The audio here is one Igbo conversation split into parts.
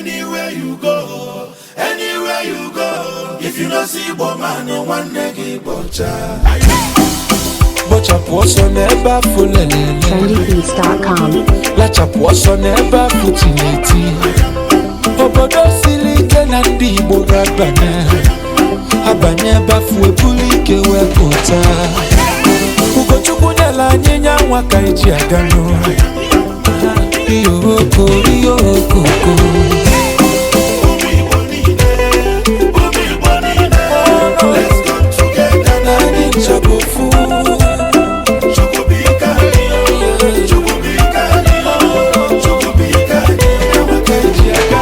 Anywhere you go, anywhere you go, if you no see Igbo man, nwanne gị bọcha. Gbachapụ ọsọ n'ebe afụ lelele. trendybeats.com. Lachapụ ọsọ n'ebe afụ tineti. Obodo siri ike na ndị Igbo ga-abanye abanye ebe afụ ebulu ike wee pụta. Ugochukwu nyela anyị nya nwa ka eji aga n'ụlọ ihe oko ihe okoko. Ụmụ Igbo niile, ụmụ Igbo niile, let's come together. Na anyị nchọbụ ofu. Chukwu bụ ike anyị, Chukwu bụ ike anyị, Chukwu bụ ike anyị, nwa ka eji aga.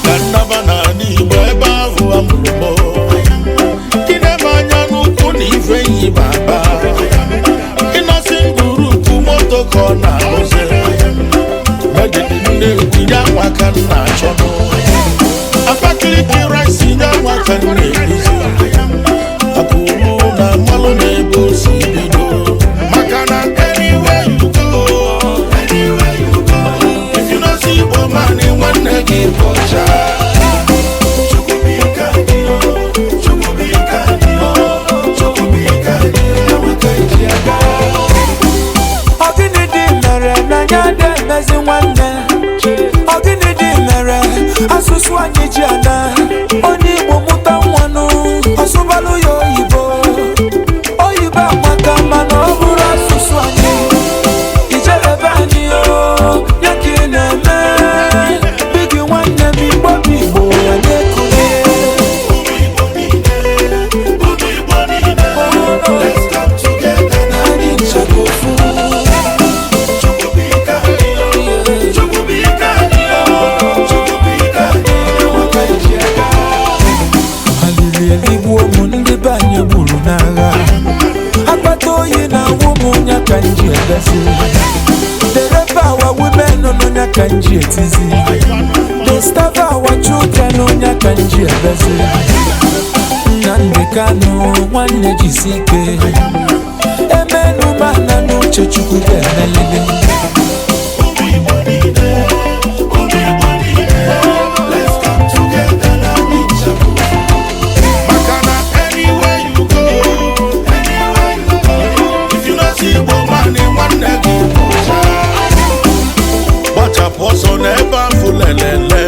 Ka nnaba n'ala Igbo ebe ahụ amụrụ m. Ị na-eme anya n'ukwu na ife yi baba. Ịnọsị group moto ka ọ na-arụzi. Megide Nnewi ya nwa ka m na-achọ nụ. Abakaliki rice ya nwa ka m na-eguzi. Akụrụ na mmalụ na-ebe o si bido. Maka na anywhere you go, anywhere you go, if you no see Igbo man, nwanne gị bọcha. Chukwu bụ ike anyị, Chukwu bụ ike anyị, Chukwu bụ ike anyị, nwa ka eji aga. Ọ gịnị dị mere na anyị ada emezi nwanne? Ọ gịnị dị mere asụsụ anyị ji ana? Onye Igbo mụta nwanụ, ọsụbalụ ya oyibo. Oyibo amaka, mana ọ bụrụ asụsụ anyị ijerebe anyị o ya ka ị na-eme bigi nwanne m. Igbo bụ Igbo ya na-ekule. Ụmụ Igbo niile, ụmụ Igbo niile, let's come together. Na anyị nchọbụ ofu. Chukwu bụ ike anyị, Chukwu bụ ike anyị, Chukwu bụ ike anyị, nwa ka eji aga. Alili eligbuo m ndị be anyị gburu n'agha. Akpata oyi na-awụ m nya ka m ji ebezi. They rape our women nọ nya ka m ji etizi. They starve our children nya ka m ji ebezi. Nnamdi Kanu, nwanne, jisi ike. Emenu mana n'uche Chukwu ga-emelili. Ụmụ Igbo niile, ụmụ Igbo niile, let's come together na anyị nchọbụ ofu. Maka na anywhere you go, anywhere you go, if you no see Igbo man, nwanne gị bọcha. Gbachapụ ọsọ n'ebe ahụ lelele,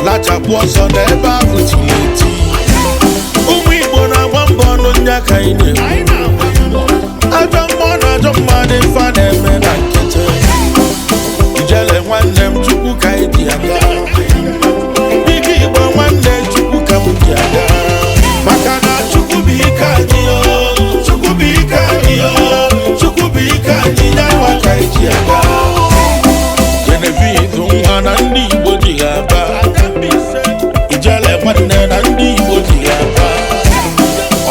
lachapụ ọsọ n'ebe ahụ tiri eti. Ụmụ Igbo na-agba mbọ ọnụ nya ka anyị na-ekwu. Ajọ mmụọ na ajọ mmadụ ife a na-eme na nkịtị. Ijele nwanne m, Chukwu ka anyị ji aga. Ike Igbo nwanne, Chukwu ka m ji aga. Maka na Chukwu bụ ike anyị o, Chukwu bụ ike anyị o, Chukwu bụ ike anyị, ya nwa ka anyị ji aga. Genevieve nwa na ndị Igbo ji ya aba. Ijele nwanne na ndị Igbo ji ya aba.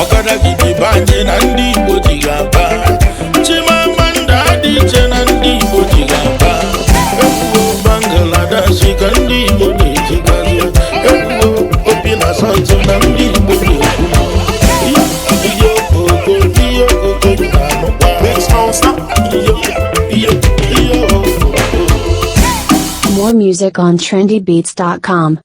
Ọgadagidi be anyị na ndị Igbo ji ya aba. Chimamanda Adichie na ndị Igbo ji ya aba. Ekwuo Bangladesh ka ndị Igbo na-ejigazi. Ekwuo obi na South na ndị Igbo na-ekwu. Ihe okoko, ihe okoko na-anụkwa. Ihe, ihe, ihe okoko. More music on trendybeats.com.